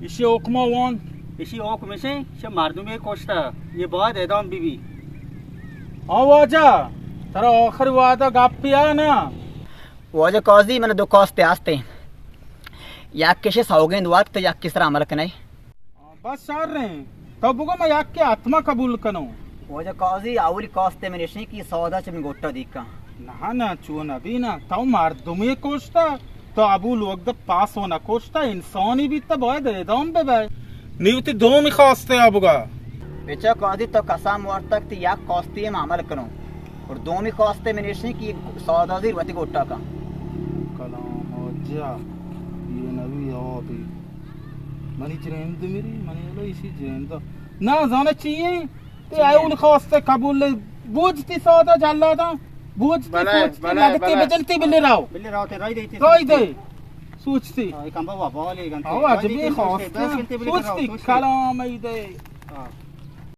ایشی حکم وان۔ ایشی حکم ایشیں، ایشی مردمی کشتا، یہ باید اعدام بی بی۔ آ واجہ، ترا آخر وعدہ گپی آ نا؟ واجہ قاضی، من دو کاستے ہستیں، یک کشے سوگند وقت، یک کسر عمل کنے۔ بس شر رہیں، تو بگو من یکے حتما قبول کنوں۔ واجہ قاضی، اولی کاستے من ایشیں کہ سودا چہ من گٹا دیکا۔ نہ نہ، چو نبی نا، تو مردمی کشتا، تو ابو لوگ دے پاس و نکشتا، انسانی بیتا، باید اعدام ببے۔ نی وتی دومی خواستے آ بگا۔ بچا قاضی، تو قسم وارتگ تی یک خواستے ہم عمل کنو۔ اور دومی خواستے من ایشیں کہ سودا زیر وتی گٹا کا۔ کلام حاجہ، یہ نبی آبی۔ منی جریند میری، منی اللہ اسی جریند۔ نہ زانا چیئے؟ تے اول خواستے قبول بوجتی سودا جلاداں۔ بوجتی بلے، سوچتی بلے، لگتے بلے۔ بجلتی بلے راو۔ بلے راو تے رائی دے تے رائی دے۔ سوچتی۔ سوچتی۔ آ، کم بابا، بالے گنتے۔ آو، رائی دے عجبی تے خواستے۔ سوچتے، بلے راو، سوچتی۔ سوچتی۔ کلام ای دے۔ ہاں۔